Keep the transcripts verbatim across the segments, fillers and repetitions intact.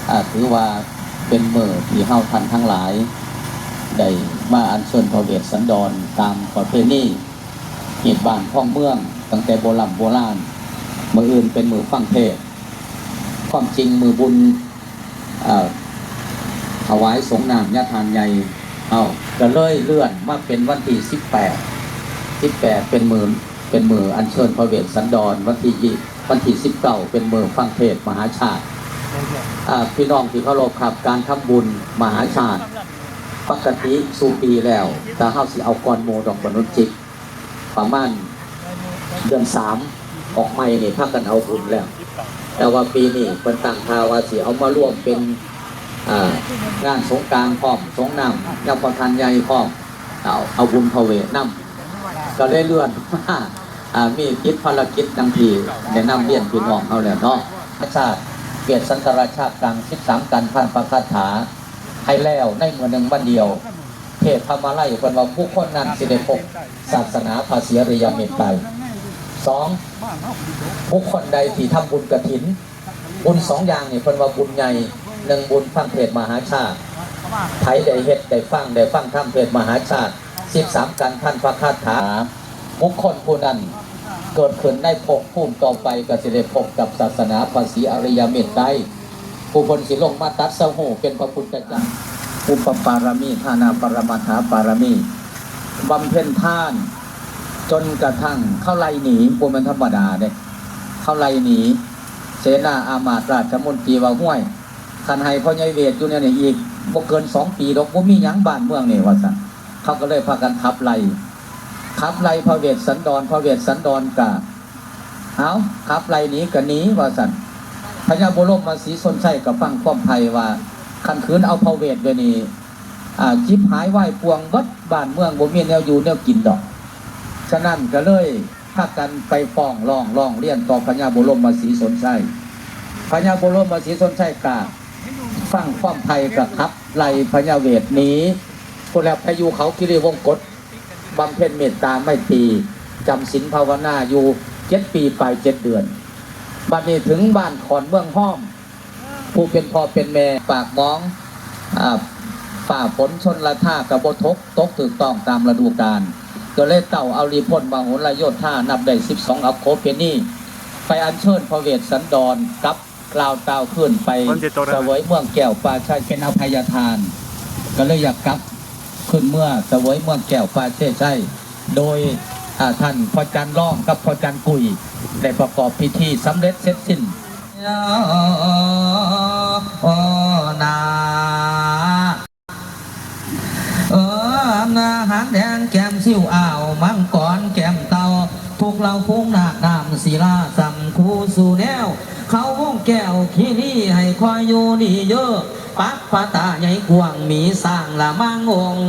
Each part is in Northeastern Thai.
อ่า ถือว่าเป็นมื้อที่เฮาท่านทั้งหลาย ได้มาอัญเชิญพระเวสสันดรตามประเพณีฮีตบ้านคองเมือง ตั้งแต่โบร่ำโบราณ มื้ออื่นเป็นมื้อฟังเทศน์ ความจริงมื้อบุญ เอ่อ ถวายสงน้ำยาทานใหญ่ เอ้า ก็เลยเลื่อนมาเป็นวันที่สิบแปด สิบแปดเป็นมื้อ เป็นมื้ออัญเชิญพระเวสสันดร วันที่ยี่ วันที่สิบเก้าเป็นมื้อฟังเทศน์มหาชาติ อ่า พี่น้องที่เคารพครับ การทำบุญมหาชาติ ปกติสู่ปีแล้ว ถ้าเฮาสิเอาก่อนหมู่ดอก บรรลุจิต ประมาณเดือนสาม ออกใหม่นี่พากันเอาบุญแล้ว แต่ว่าปีนี้เพิ่นตั้งท่าว่าสิเอามารวมเป็น อ่า งานสงกรานต์พร้อม สงน้ำยาทานใหญ่พร้อม เอา เอาบุญพระเวสนำ ก็เลยเลื่อนมา อ่า มีติดภารกิจดังที่ได้นำเรียนพี่น้องเฮาแล้วเนาะ พระชาติเวสสันตราชากัง สิบสาม กันพันพระคาถา ให้แล้วในมื้อหนึ่งวันเดียว เทพธรรมาลัยเพิ่นว่าบุคคลนั้นสิได้พบศาสนาพระศรีอริยเมตไตร สอง บุคคลใดที่ทำบุญกฐิน บุญสองอย่างนี่เพิ่นว่าบุญใหญ่ หนึ่งบุญฟังเทศน์มหาชาติ ไผได้เฮ็ดได้ฟัง ได้ฟังธรรมเทศน์มหาชาติ สิบสาม กันพันพระคาถา บุคคลผู้นั้นเกิดขึ้นในภพภูมิต่อไปก็สิได้พบกับศาสนาพระศรีอริยเมตไตร ผู้เพิ่นสิลงมาตรัสรู้เป็นพระพุทธเจ้า อุปปารมี ทานาปรมัตถาปารมี บำเพ็ญทาน จนกระทั่งเขาไล่หนี บ่แม่นธรรมดาเด้ เขาไล่หนี เสนาอามาตย์ราชมนตรีว่า "ห้วย คันให้พ่อใหญ่เวทอยู่เนี่ยนี่ อีกบ่เกินสองปีดอก บ่มีหยังบ้านเมืองนี่" ว่าซั่น เขาก็เลยพากันขับไล่ ขับไล่พระเวสสันดร พระเวสสันดรก็ "เอา ขับไล่หนีก็หนี" ว่าซั่น พญาบรมศรีชนชัยก็ฟังความไพร่ว่า "คันขืนเอาพระเวสไว้นี่ อ่า จิบหายวายป่วงเบิด บ้านเมืองบ่มีแนวอยู่แนวกินดอก" ฉะนั้นก็เลยพากันไปฟ้องร้อง ร้องเรียนต่อพญาบรมศรีชนชัย พญาบรมศรีชนชัยก็ฟังความไพร่ก็ขับไล่พญาเวสหนี พุ้นแหละไปอยู่เขาคิรีวงกฏ บำเพ็ญเมตตาไมตรี จำศีลภาวนาอยู่เจ็ดปีปลายเจ็ดเดือน บัดนี้ถึงบ้านขอนเมืองฮ้อม ผู้เป็นพ่อเป็นแม่ปากหมอง อ่า ฟ้าฝนชลทาก็บ่ตก ตกถูกต้องตามฤดูกาล ก็เลยเต้าอารีพ่นมโหรโยธา นับได้สิบสองอโคเปนี ไปอัญเชิญพระเวสสันดรกลับลาวตาวคืนไป ฝนสิตกแล้วนะ เสวยเมืองแก้วป่าชัย เป็นอภัยทาน ก็เลยอยากกลับ ขึ้นเมือเสวยเมืองแก้วป่าเชยชัย โดย อ่า ท่านพ่อจันทร์ร้องกับพ่อจันทร์กุย ได้ประกอบพิธีสำเร็จเสร็จสิ้น โอ้นา เออ หางแดงแก้มซิวอ่าว มังกรแก้มเต่า ทุกเหล่าฝูงนาคน้ำศิลาสำคูสู่แนว เขาวงแก้วคีรีให้คอยอยู่ดีเยอะ ปักปะตาใหญ่กว้างมีสร้างละมังองค์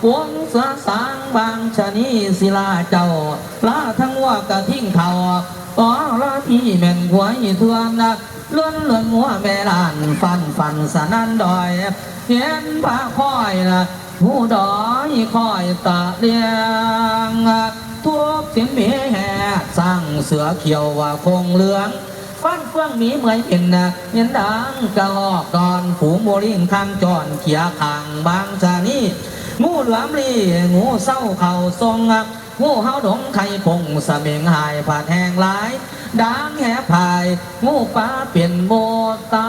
วงเสือสางบางชะนีศิลาเจ้า ลาทั้งวัวกระทิงเขา อ๋อ ละที่แม่นหวยเทือนนะ เลื่อนเลื่อนงัวแม่ล้าน ฟันฟันสนั่นดอย เห็นพระคอยนะ ผู้ดอยคอยตะเลียง ทุกสินมีแห่สร้างเสือเขียวว่าคงเหลือง ฟันเฟืองมีเหมือยเป็นนะ เห็นดังกระหอกดอน ฝูงโมลิงทางจอนเขียขางบางชะนี งูเหลือมลี งูเศร้าเข่าทรง งูเฮาดงไข่คงสมิงหายผาดแห้งหลาย ดังแหพาย งูปลาเป็นโมด ตา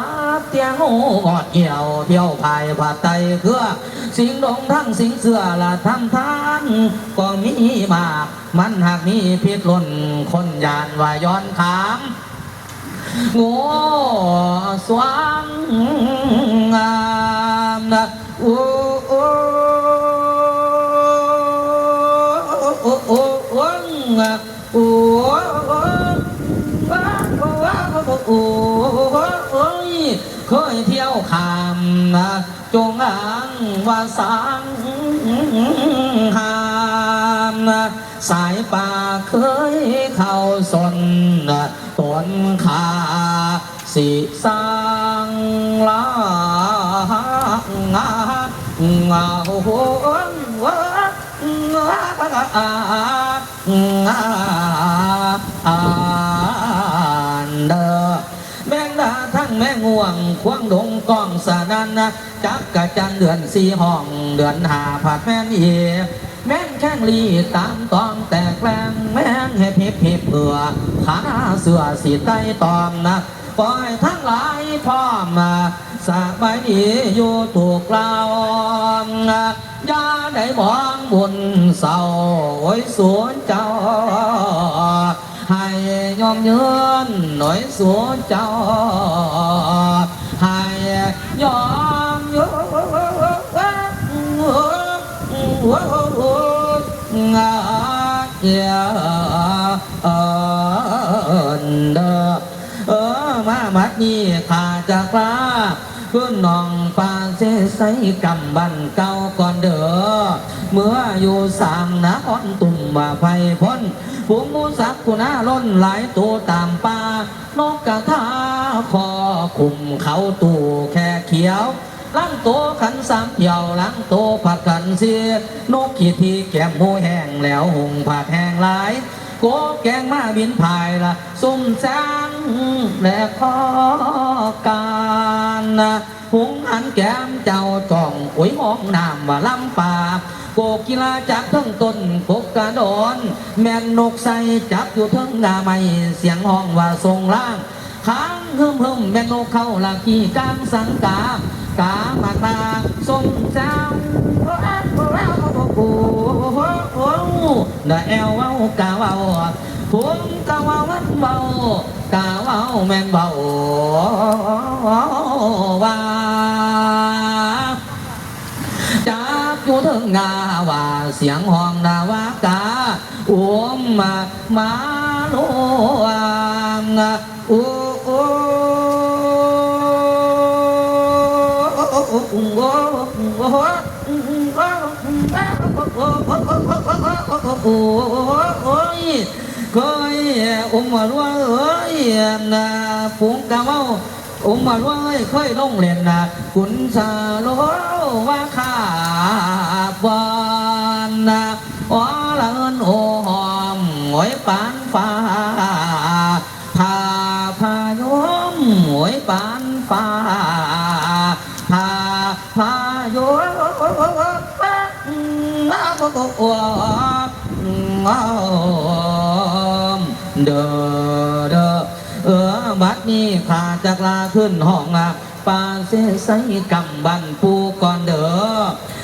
เตียงงูงอดเหี่ยว เที่ยวพายผาดไตเครือ สิงดงทั้งสิงเสือละทำทาน ก็มีมาก มันหากมีพิษล้น คนยานว่าย้อนขาม งัวสวางงามนะ โอ้ โอ้ โอ้ โอ้ โอ้ โอ้ โอ้ย เคยเที่ยวข้ามนะ จงอ้างว่าสางหาม สายป่าเคยเข้าสน ตนข้าสิสร้างลาง อันเดอ แมงดาทั้งแมง ง่วงควางดงก้องสนั่นนะ จักกะจั่นเดือนสี่ห้อง เดือนห้าผัดแม่นอีก แม่นแข้งลีตามตองแตกแรง แม่งเห็บเห็บเห็บเผื่อ ขาหน้าเสือสีไต้ตองนะ ปล่อยทั้งหลายพร้อมมา สบายดีอยู่ถูกเรา อย่าได้มองบุญเศร้า โอ้ยสูนเจ้า ให้ยอมยืนหน่อยสูนเจ้า ให้ยอมยืน เด้อ เออ มาบัดนี้ข้าจักลา คืนน้องปาเสใสกำบั้นเก่าก่อนเด้อ เมื่ออยู่สางนครตุ่มว่าไพร่พ้น ฝูงหมูสักกุณาล้นหลายตัวตามป่า นกกระทาคอขุมเขาตู้แค่เขียว ลังโตขันสามเหี่ยว ลังโตผัดขันเสีย นกขี้ทีแก้มหมูแห้งแล้ว หงผัดแห้งหลาย โกแกงมาบินพายละ ซุ่มแซงและข้อการนะ หุงหันแก้มเจ้าจ่อง โอ้ยห้องน้ำว่าลำปา โกกกีฬาจับเทิงต้นกกกระดอน แม่นนกใส่จับอยู่เทิงงาไม้ เสียงห้องว่าทรงล่าง ค้างหึมหึมแม่นกเข้าละขี้กลางสังกา กามันมาส้มเจ้า โอ้โห นะแอวเว้ากะเว้า ผมกะเว้ามันเว้ากะเว้าแม่นเว้าว่า จักอยู่เทิงงาว่าเสียงห้องนาวากา อุ้มมามาลวง โอ้โอ้โอ้ย เคยอุ้มมาลวงเอ้ย นะ ฝูงกะเว้า อุ้มมาลวงเอ้ย เคยลงเล่นนะ ขุนสาโลว่าข้าบอนนะ ออละเอินโอหอม โอยปานฟ้า พาพายม โอยปานฟ้า พาพายม เด้อเด้อ เออ บัดนี้ข้าจักลาขึ้นห้องอ่ะ ปาเสใสกำบั้นปูก่อนเด้อ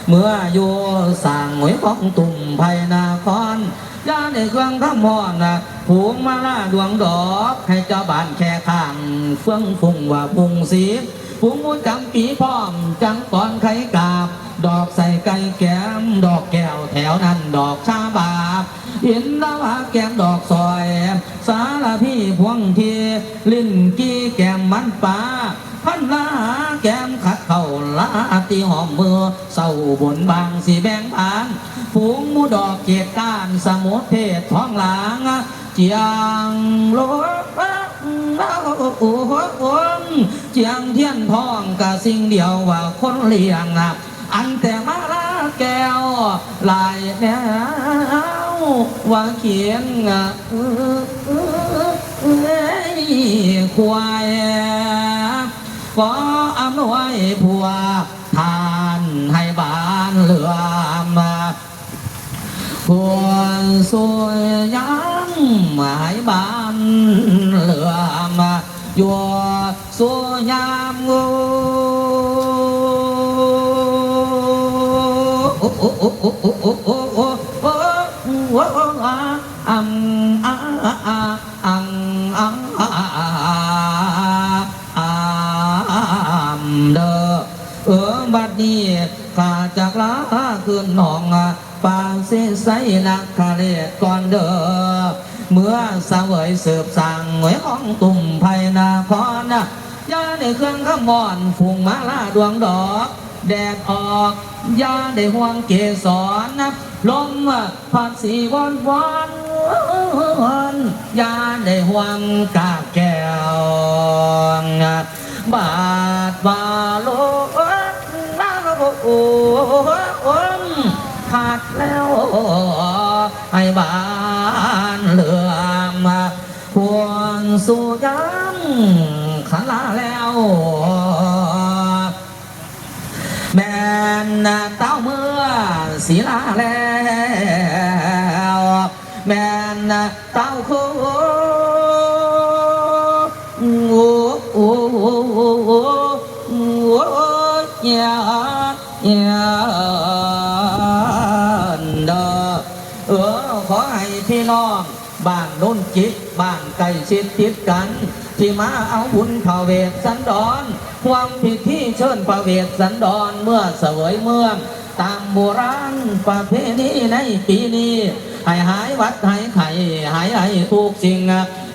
เมื่ออยู่สางหวยของตุ่มไพนคร อย่าได้เครื่องคำฮ้อนนะ ผูงมาลาดวงดอก ให้เจ้าบ้านแค่ข้าง เฟื่องฟุ้งว่าพุงสี ฝูงหมูจำปีพร้อม จังก่อนไข่กาบ ดอกใส่ไก่แกม ดอกแก้วแถวนั้น ดอกชาบา อินทวาแกมดอกซอย สารพีพวงที ลิ้นกี้แกมมันปลา พันลาแกมขัดเข้าลาตีหอมมือ เศร้าบนบางสีแบ่งบาน ฝูงหมูดอกเกตการสมุทรเพศท้องหลาง เจียงโลก เจียงเทียนทองกะสิ่งเดียวว่าคนเลี้ยง อันแต่มาลาแก้วหลายแนว ว่าเขียงควาย ขออำนวยพวกท่านให้บ้านเหลื่อม ควรสวยยังหมายบ้านเหลื่อม อยู่สวยยามงู อังอังอังอังอังเด้อ เออ บัดนี้ข้าจักลาขึ้นห้อง ปาเสใสนคเรศก่อนเด้อ เมื่อเสวยสืบสั่งหวยของตุ่มไพนคร อย่าได้เครื่องคำมอน ฝูงมาลาดวงดอก แดดออก อย่าได้ห่วงเกสร ลมพัดสีวอนวอน อย่าได้ห่วงกาบแก้ว บาดว่าลมพัดแล้ว ให้บ้านเหลื่อม ควรสู่ยังขันลาแล้ว แม่นเต้าเมืองศิลาแล้ว แม่นเต้าโค โอ้โอ้โอ้โอ้โอ้ยา ยาเด้อ เออ ขอให้พี่น้องบ้านโนนจิก บ้านใกล้ชิดติดกัน ที่มาเอาบุญพระเวสสันดร ร่วมพิธีเชิญพระเวสสันดร เมื่อเสวยเมือง ตามโบราณประเพณีในปีนี้ ให้หายหวัดหายไข้ หายไอทุกสิ่ง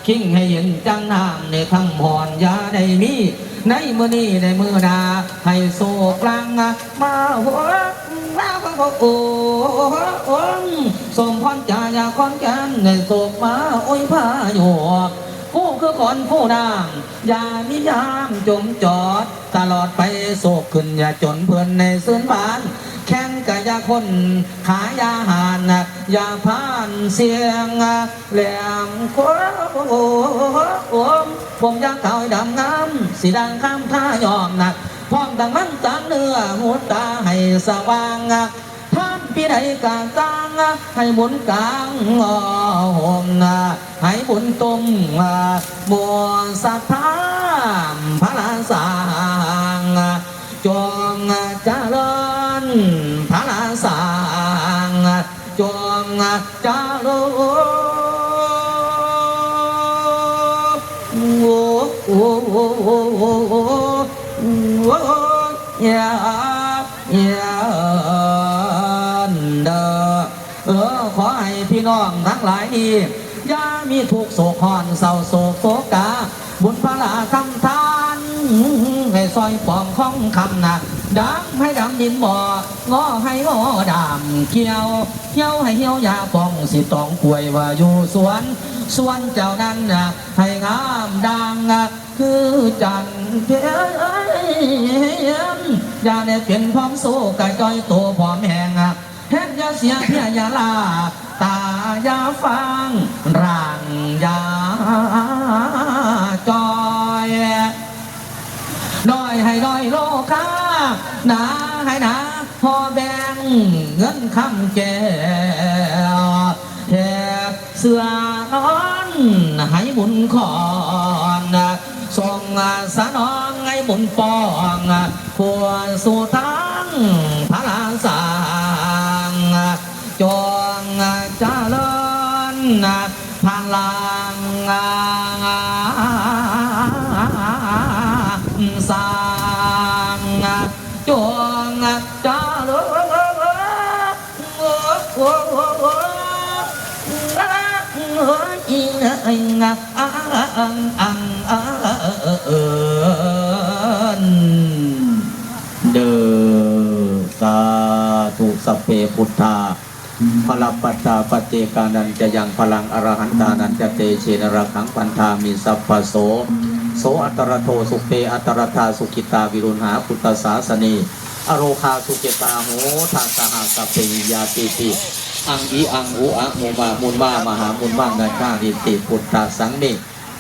คิงให้เย็นจังน้ำในคำหอนยาได้มี ในมื้อนี้ในมื้อหน้า ให้โชคลางมาหัวมาโอ้โอ้สมพรจายาคอนแก่นในโชคมาโอ้ยพายุผู้คือขอนผู้น้ำ อย่ามียามจมจอด ตลอดไปโชคขึ้นอย่าจนเพิ่นในซื่นบาน แข่งกะอย่าคนขายอาหาร อย่าพานเสียง แหลมโค้งผมยางขาวดำงาม สีดังข้ามท่ายอมนะ พร้อมดังมันสางเนื้อ หูตาให้สว่างนะ ท่านปีใดกาสร้างนะ ให้บุญกลางงอโหมนะ ให้บุญตุ้มนะ มวลศรัทธาพระสางนะ จงเจริญพระสาง จงเจริญ โอ้โอ้โอ้โอ้โอ้ยา ยาเด้อ เออ ขอให้พี่น้องทั้งหลายนี่ อย่ามีทุกข์โศกฮ้อนเศร้าโศกโศกา บุญพลาทำทาน ให้ซอยปองของคำนะ ดำให้ดำดินบ่อ งอให้งอดามเขียว เหี่ยวให้เหี่ยวยาปอง สิตองกล้วยว่าอยู่สวน สวนเจ้านั้นนะ ให้งามดังนะ คือจันทร์เพ็ญ อย่าได้เป็นพร้อมสู้กะจ้อยโตพร้อมแหงนะ เฮ็ดอย่าเสียเพียอย่าลา ตาอย่าฟังร่างอย่าจอย น้อยให้น้อยโลค่า หนาให้หนา พอแบ่งเงินคำแก้ว แถบเสื้อนอนให้บุญคอน ส่งสนองให้บุญปอง ผัวสู่ทางพระราชาง จงเจริญพลังสร้าง จงเจริญ เด้อ สาธุ สัพเพพุทธา พลัปปัตตาปัจเจกานัญจะยัง พลังอรหันตานัญจะ เตเชนะรักขังพันธามิสัพพะโส โสอัตตะระโท สุเปอัตตะระธา สุขิตา วิรุณหา พุทธสาสเน อโรคา สุเกตา โหทาสหา สัพเพหิยาติติ อังอีอังอุอะมุมะมุนมามหามุนมังนาคาริติ พุทธสังเม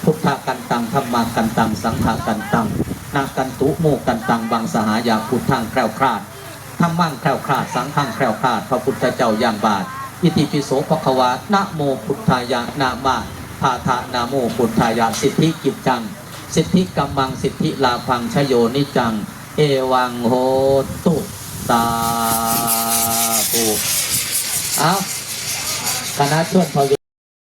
พุทธกันตัง ธัมมากันตัง สังฆกันตัง นากันตุโมกันตัง บังสหายา พุทธังแคล้วคลาด ธัมมังแคล้วคลาด สังฆังแคล้วคลาด พระพุทธเจ้าย่างบาตร อิติปิโสภะคะวา นะโมพุทธายะ นะมะพาทะ นะโมพุทธายะ สิทธิกิจจัง สิทธิกัมมัง สิทธิลาภัง ชโยนิจจัง เอวังโหตุ สาธุ เอา คณะชวนพระ